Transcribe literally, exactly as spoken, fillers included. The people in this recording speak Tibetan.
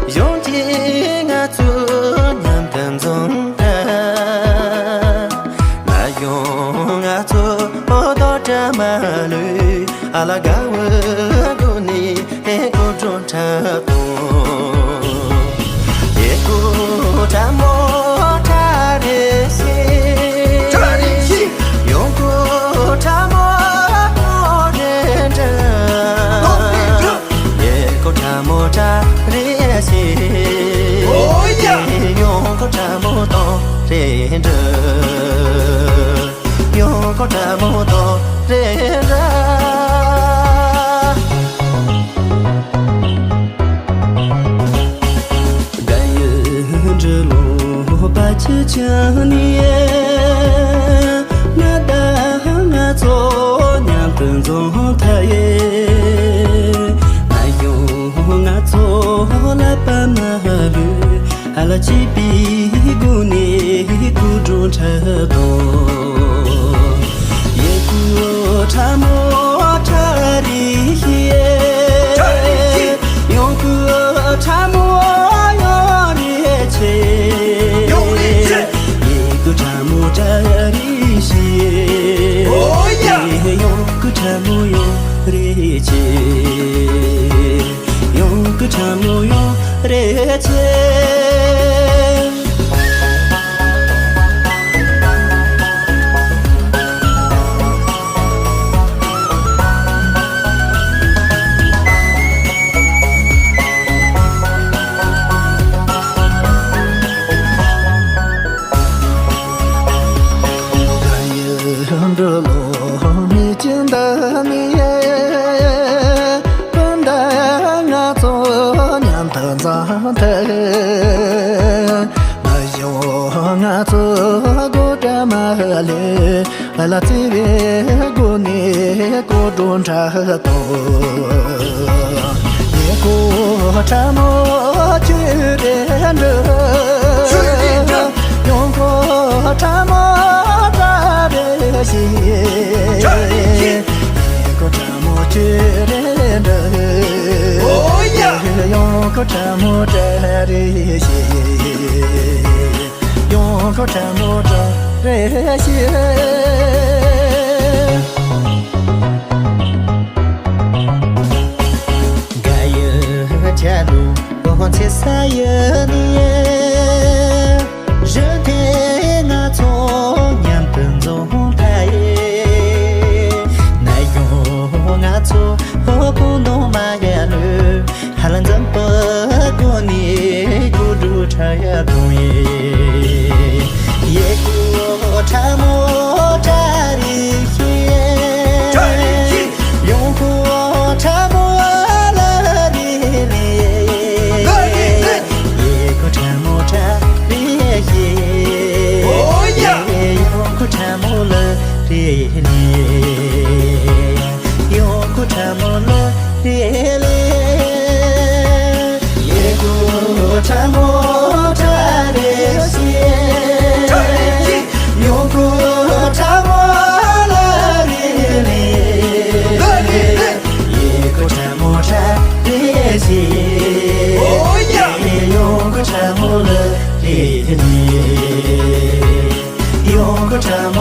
གཞུང་གཅིག་ང་ཚོ་མཉམ་དུ་འཛོམས་ད། ན་གཞུང་ང་ཚོ་འོ་དོ་བཀྲ་མ་ལུས། ཨ་ལ་དགའ་བོ་དགོ་ནི་ཧེ་གོ་འགྲོ་འཁྲབ་དང་། ཡེ་གོ་ཁྲ་མོ་ཁྲ་རེ་ཤི། ཡོང་གོ་ཁྲ་མོ་ཡོང་རེ་འདྲ། ཡེ་གོ་ཁྲ་མོ་ཁྲ་རེ་ཤི། ཨོ་ཡ། ཡོང་གོ་ཁྲ་མོ་དོ་རེ་འདྲ། ཡོང་གོ་ཁྲ་མོ་དོ་རེ་འདྲ། རྒན་ཡོལ་འདྲི་ལོ་པ་ཆི་ཆི་ནི། ང་དང་ང་ཚོ་མཉམ་དུ་འཛོམས་ཐལ་ཡེ། ང་ཡོང་ང་ཚོ་ལ་པ་མ་ལུས། ཨ་ལ་སྐྱིད་པའི་སྒོ་ནས་སྐུ་གྲོངས་འཁྲབ་དང་། ཡེ་གོ་ཁྲ་མོ་ཁྲ་རེ་ཤི། ཡོང་གོ་ཁྲ་མོ་ཡོང་རེ་ཆེ། ཡེ་གོ་ཁྲ་མོ་ཁྲ་རེ་ཤི། ཡོང་གོ་ཁྲ་མོ་ཡོང་རེ་ཆེ། ཡོང་གི་ཁྲ་མོ་ཡོང་རེ་ཆེ། འདི་ལོ་མི་ཅི་འདི་མི་ཡེ། སྤུན་ཟླ་ང་ཚོ་མཉམ་དུ་འཛོམས་ཐལ། ང་ཡོང་ང་ཚོ་སྒོ་བཀྲ་མ་ལས། ཨ་ལ་བརྩེ་བའི་སྒོ་ནས་སྐུ་གྲོངས་འཁྲབ་དང་། ཡེ་གོ་ཁྲ་མོ་ཁྱོད་རེ་འདྲ། ཡོང་གོ་ཁྲ་མོ་ཁྲ་རེ་ཤི། ཡེ་གོ་ཁྲ་མོ་ཁྱོད་རེ་འདྲ། ཨོ་ཡ། ཡོང་གོ་ཁྲ་མོ་ཁྲ་རེ་ཤི། ཡོང་གོ་ཁྲ་མོ་ཁྲ་རེ་ཤི། དགའ་ཡི་ཆ་ལུ་འོ་ཚེ་ས་ཡི་ནི། རི་དེ་ང་ཚོ་མཉམ་དུ་འཛོམས་ཐལ་ཡེ། ན་ཡོང་ང་ཚོ་འོ་ཁོང་ནོ་མ་ཡ་ལུ། ཧ་ལ་འཛམ་བུ་གོ་ནི་གུ་དུ་ཁྲ་ཡ་དུང་ཡེ། ཡེ་གུ་ཁྲ་མོ་ཁྲ་རེ་ཤི། ཡོང་གོ་ཁྲ་མོ་ལ་རེ་ལེ། ཡེ་གུ་ཁྲ་མོ་ཁྲ་རེ་ཤི། ཨོ་ཡ། ཡོང་གོ་ཁྲ་མོ་ལ་རེ་ལེ། ཡོང་གོ་ཁྲ་མོ་ལ་རེ་ལེ། ཡེ་གོ་ཁྲ་མོ་ཁྲ་རེ་ཤི། ཡོང་གོ་ཁྲ་མོ་ལ་རེ་ལེ། ཡེ་གོ་ཁྲ་མོ་ཁྲ་རེ་ཤི། ཨོ་ཡ། ཡོང་གོ་ཁྲ་མོ་ལ་རེ་ལེ། ཡོང་གོ་ཁྲ་མོ།